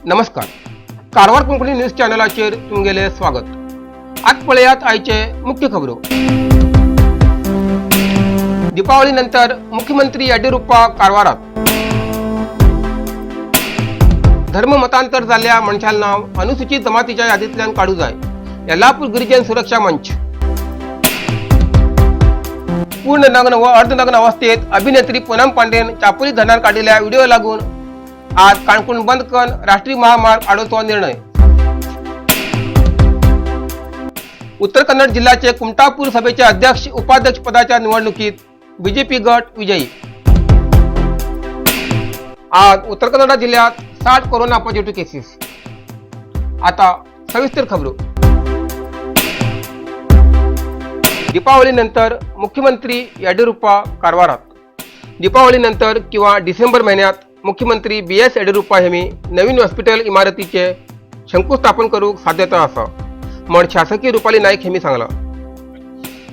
नमस्कार, कारवार कोंकणी न्यूज चॅनलाचेर तुमगेलें स्वागत. आज पळयात आयचे मुख्य खबरो. दीपावली नंतर मुख्यमंत्री येडियुरप्पा कारवारात. धर्म मतांतर जाल्ल्या मनशाल नाव अनुसूचित जमातीच्या यादींतल्यान काडू जाय, येल्लापूर गिरिजन सुरक्षा मंच. पूर्ण नग्न व अर्धनग्न अवस्थेत अभिनेत्री पूनम पांडेन चापोली धरणात काढलेल्या व्हिडिओ लागून आज काणकोण बंद करून राष्ट्रीय महामार्ग आडोवचो निर्णय. उत्तर कन्नड जिल्ह्याचे कुमटापूर सभेचे अध्यक्ष उपाध्यक्ष पदाच्या निवडणुकीत बीजेपी गट विजयी. आज उत्तर कन्नडा जिल्ह्यात 60 कोरोना पॉझिटिव्ह केसेस. आता सविस्तर खबरो. दीपावलीनंतर मुख्यमंत्री येडियुरप्पा कारवारात. दीपावलीनंतर किंवा डिसेंबर महिन्यात मुख्यमंत्री बी एस येडियुरप्पा हेमी नवीन हॉस्पिटल इमारतीचे शंकुस्थापन करूक साध्यता आसा म्हण शासकीय रुपाली नाईक हेमी सांगला.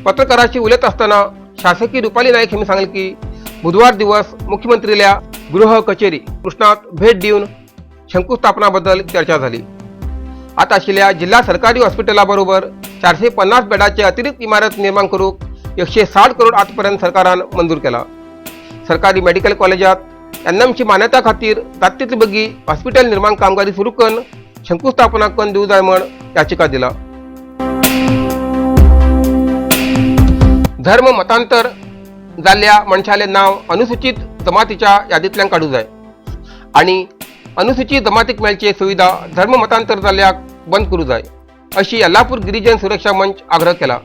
पत्रकाराशी उलयत असताना शासकीय रुपाली नाईक हेमी सांगले की बुधवार दिवस मुख्यमंत्रील्या गृह कचेरी कृष्णात भेट देऊन शंकुस्थापनाबद्दल चर्चा झाली. आता आशिल्ल्या जिल्हा सरकारी हॉस्पिटलाबरोबर 450 बेडाचे अतिरिक्त इमारत निर्माण करूक 160 करोड आतापर्यंत सरकारान मंजूर केला. सरकारी मेडिकल कॉलेजात एनएमची मान्यता खातीर जाता बेगी हॉस्पिटल निर्माण कामगिरी सुरू करून शंकुस्थापना करून दिवं जाय म्हण याचिका दिला. धर्म मतांतर जाल्ल्या मनशाले नाव अनुसूचित जमातीच्या यादींतल्यान काडूं जाय आणि अनुसूचित जमातीक मेळचे सुविधा धर्म मतांतर जाल्ल्याक बंद करूं जाय, अशी येल्लापूर गिरिजन सुरक्षा मंच आग्रह केला.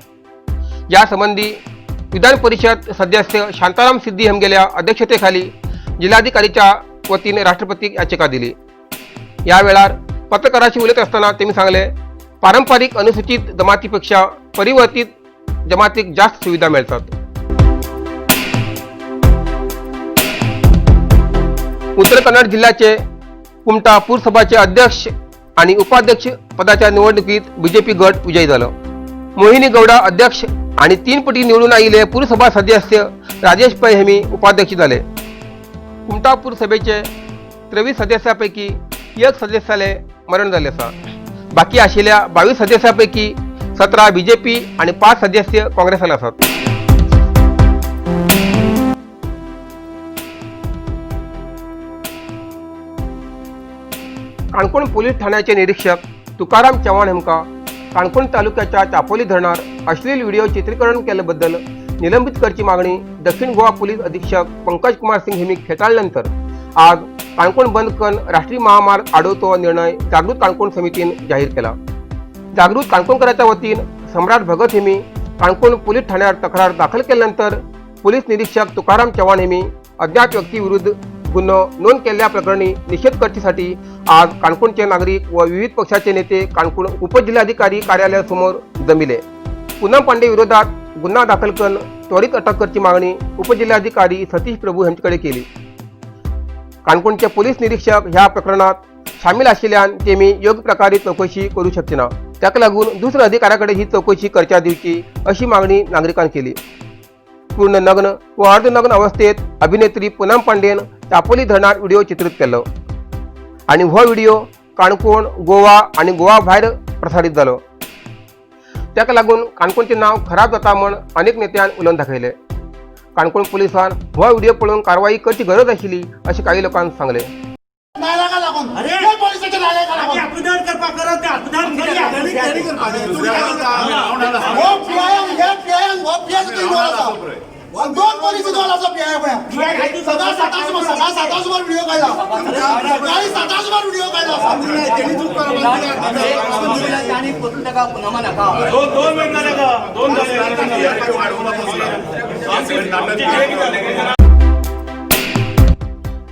या संबंधी विधान परिषद सदस्य शांताराम सिद्धी हेमगेल्या अध्यक्षतेखाली जिल्हाधिकारीच्या वतीने राष्ट्रपतीक याचिका दिली. या वेळार पत्रकाराशी उलयत असताना त्यांनी सांगले, पारंपरिक अनुसूचित जमातीपेक्षा परिवर्तित जमातीक जास्त सुविधा मिळतात. उत्तर कन्नड जिल्ह्याचे कुमटा पुरसभाचे अध्यक्ष आणि उपाध्यक्ष पदाच्या निवडणुकीत बीजेपी गट विजयी झालं. मोहिनी गौडा अध्यक्ष आणि तीन पटी निवडून आलेले पुरसभा सदस्य राजेश पै हेमी उपाध्यक्ष झाले. कुमटा पुरसभेचे 23 सदस्यापैकी एक सदस्याले मरण झाले आसा. बाकी आशिल्ल्या 22 सदस्यापैकी 17 बीजेपी आणि 5 सदस्य काँग्रेसाले आसात. काणकोण पोलीस ठाण्याचे निरीक्षक तुकाराम चव्हाण हेमका काणकोण तालुक्याच्या चापोली धरणार अश्लील व्हिडिओ चित्रीकरण केल्याबद्दल निलंबित करची मागणी दक्षिण गोवा पोलीस अधीक्षक पंकज कुमार सिंग हेमी फेटाळल्यानंतर आज काणकोण बंद करून राष्ट्रीय महामार्ग आडवतो निर्णय जागृत काणकोण समितीन जाहीर केला. जागृत काणकोणकराच्या वतीन सम्राट भगत हेमी काणकोण पोलीस ठाण्यात तक्रार दाखल केल्यानंतर पोलीस निरीक्षक तुकाराम चव्हाण हेमी अज्ञात व्यक्तीविरुद्ध गुन्हो नोंद केल्ल्या प्रकरणी निषेध करचेसाठी आज काणकोणचे नागरिक व विविध पक्षाचे नेते काणकोण उपजिल्हाधिकारी कार्यालयासमोर जमिले. पूनम पांडे विरोधात गुन्हा दाखल करून त्वरित अटक करची मागणी उपजिल्हाधिकारी सतीश प्रभू यांच्याकडे केली. काणकोणचे पोलीस निरीक्षक ह्या प्रकरणात सामील आशिल्ल्यान तेमी योग्य प्रकारे चौकशी करू शकचे ना, ताका लागून दुसऱ्या अधिकाऱ्याकडे ही चौकशी करच्या दिवची, अशी मागणी नागरिकांनी केली. पूर्ण नग्न व अर्धनग्न अवस्थेत अभिनेत्री पूनम पांडेन चापोली धरणात व्हिडिओ चित्रित केलो आणि हो व्हिडिओ काणकोण, गोवा आणि गोवा भायर प्रसारित जालो. ताका लागून काणकोणचें नाव खराब जाता म्हण अनेक नेत्यान उलोवन दाखयले. काणकोण पोलिसान हो व्हिडिओ पळोवन कारवाई करची गरज आशिल्ली, अशें काही लोकांनी सांगले. नायलाका लागून. अरे! हे पोलिसाच्या नायलाका लागून. आत्मदान करपाक गरज ना, आत्मदान करूया. हो पीआय, हे पीआय, हो पीआय इन्वॉल्व आसा. दोन पोलीस इन्वॉल्व आसा. पीआय पळय, सकाळ सातां सुमार, सकाळ सातां सुमार व्हिडिओ काडला. सकाळी सातां सुमार व्हिडिओ काडला आसा. तांणी परतून ताका पुनमा नाका. दोन दोन मिनिट झाले का? दोन झाले.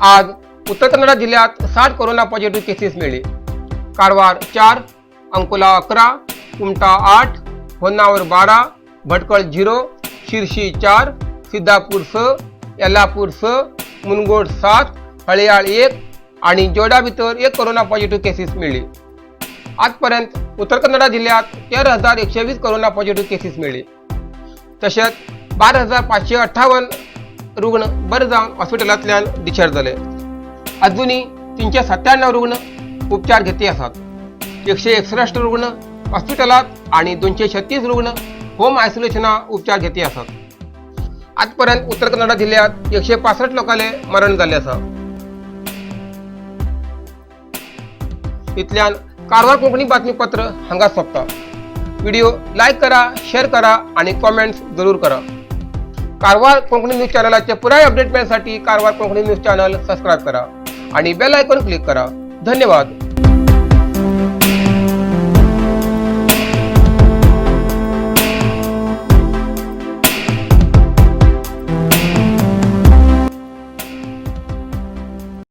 आज उत्तर कन्नडा जिल्ह्यात 60 कोरोना पॉझिटिव्ह केसेस मिळले. कारवार 4, अंकोला 11, कुमटा 8, होन्नावर 12, भटकळ 0, शिर्शी 4, सिद्धापूर 6, येल्लापूर 6, मुनगोड 7, हळयाळ 1 आणि जोडा भितर 1 कोरोना पॉझिटिव्ह केसेस मिळली. आजपर्यंत उत्तर कन्नडा जिल्ह्यात 13,120 कोरोना पॉझिटिव्ह केसेस मिळले. तशेंच 12,558 रुग्ण बरे जावन हॉस्पिटलांतल्यान डिस्चार्ज जाले. अजुनूय 397 रुग्ण उपचार घेती आसात. 161 रुग्ण हॉस्पिटलात आणि 236 रुग्ण होम आयसोलेशना उपचार घेती आसात. आजपर्यंत उत्तर कन्नडा जिल्ह्यात 165 लोकांले मरण जाल्लें आसा. इतल्यान कारवार कोंकणी बातमीपत्र हांगा सोंपता. व्हिडिओ लायक करा, शेअर करा आणि कॉमेंट्स जरूर करा. कारवार कोंकणी न्यूज चॅनलाचे पुराय अपडेट मिळण्यासाठी Karwar Konkani news channel subscribe करा आणि बेल आयकॉन क्लिक करा. धन्यवाद.